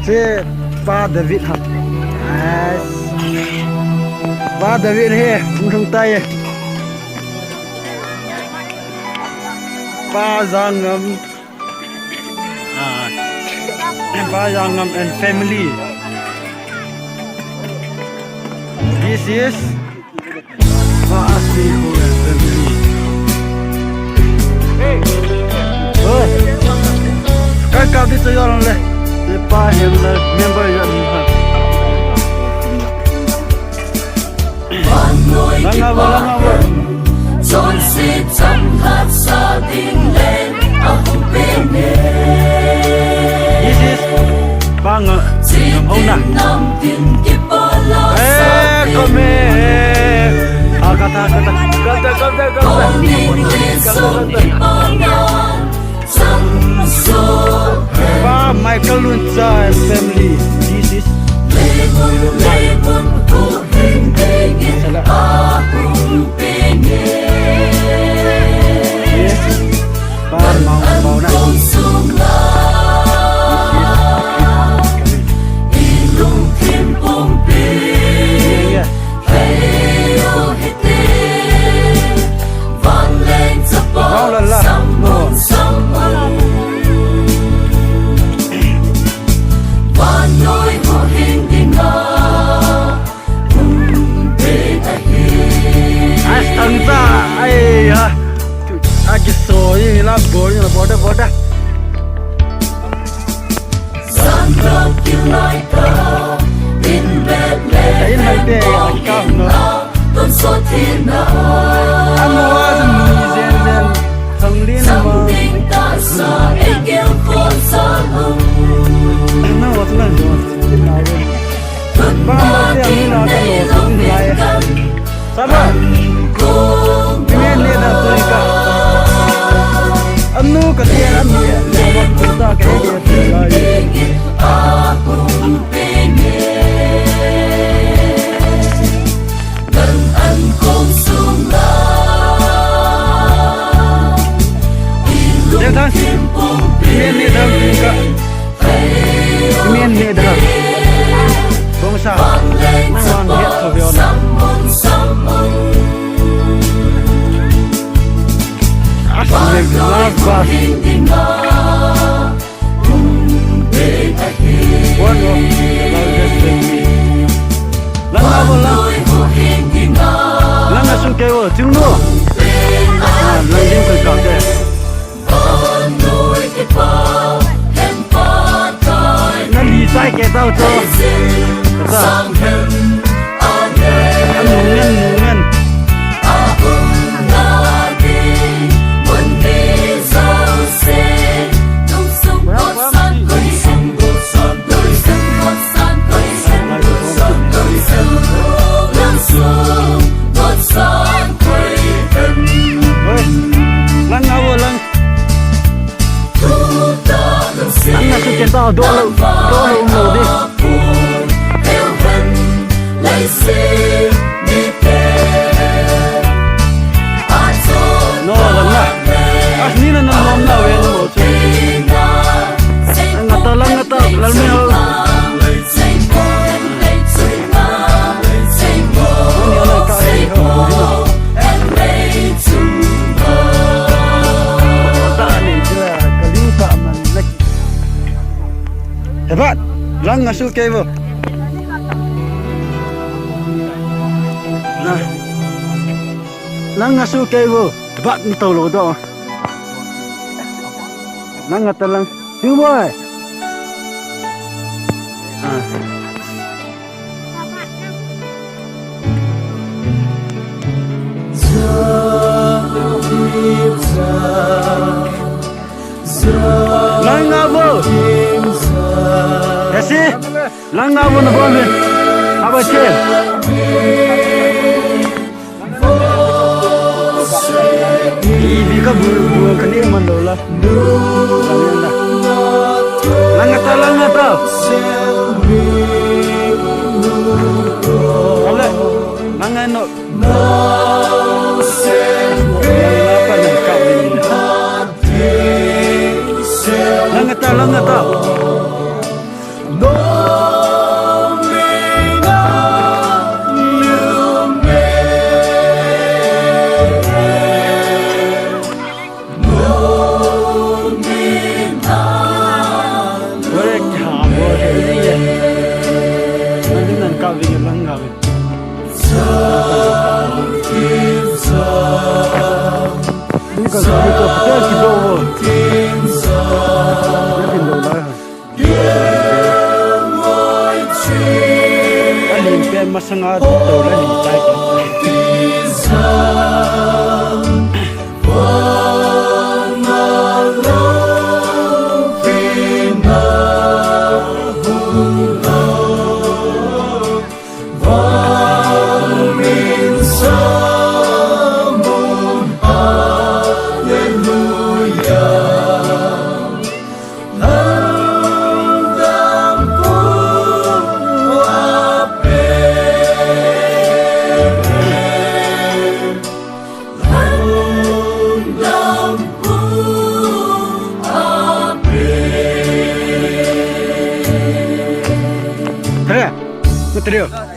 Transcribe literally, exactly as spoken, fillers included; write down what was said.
Che Pa David ha. Yes. Pa David he, hung tai. Pa Jangam. Ah. Pa Jangam and family. This is Pa Asiko and family. Hey. Oh. Kai kap di to yon le. Te pa hem le member yan ha. Langa bo, langa bo. This is Banga. Hona. Eh, come. Ah, kata, kata. Kata, kata, kata. Kata, kata. Pa Michael Luncha and family. This is Sala. Yes. Pa Mau, Mau na. Mau la la. Mo. As tangta, ai ha. Aki so, ni la bor, ni la bor da, bor da. Kain hai te, a kam no. Anu a zan ni zen zen, sang lin ma. Na wa tu na zo, na wa. Bang bang te ani na ka lo tu lai. Saba. Amen ne da tu ka. Anu ka te anu. Na wa tu ta ka ke tu lai. Deng thang. Amen ne da tu ka. Amen ne da. Bongsa. Nang wan het tho veo na. As ne last bus. One of the largest family. Lang abo lang. Lang asu kei wo, chung no. Ah, lang ding kai ka te. Na li sai ke tau cho. Sa. Anu ngen, anu ngen. Lang abo lang. Ang nasu kita do lo, do lo mo di. No, lang na. As ni na na na na we mo. Ang ata lang ata, lang ni ho. Hebat, lang asu kei vo. Na. Lang asu kei vo. Hebat ni tau lo do. Lang ata lang. Sing boy. Ah. Lang abo. Esi. Lang abo na bom. Abo che. Ibi ka bu, bu ka ni man lo la. Lang ata, lang ata. Ale, lang ano. Lang ata, lang ata. Ving lang nga ving. Ding ka sa to, ka ki do. Ka ki do la. Ka lim pe masanga to la ni tai ka. Hei, matrio.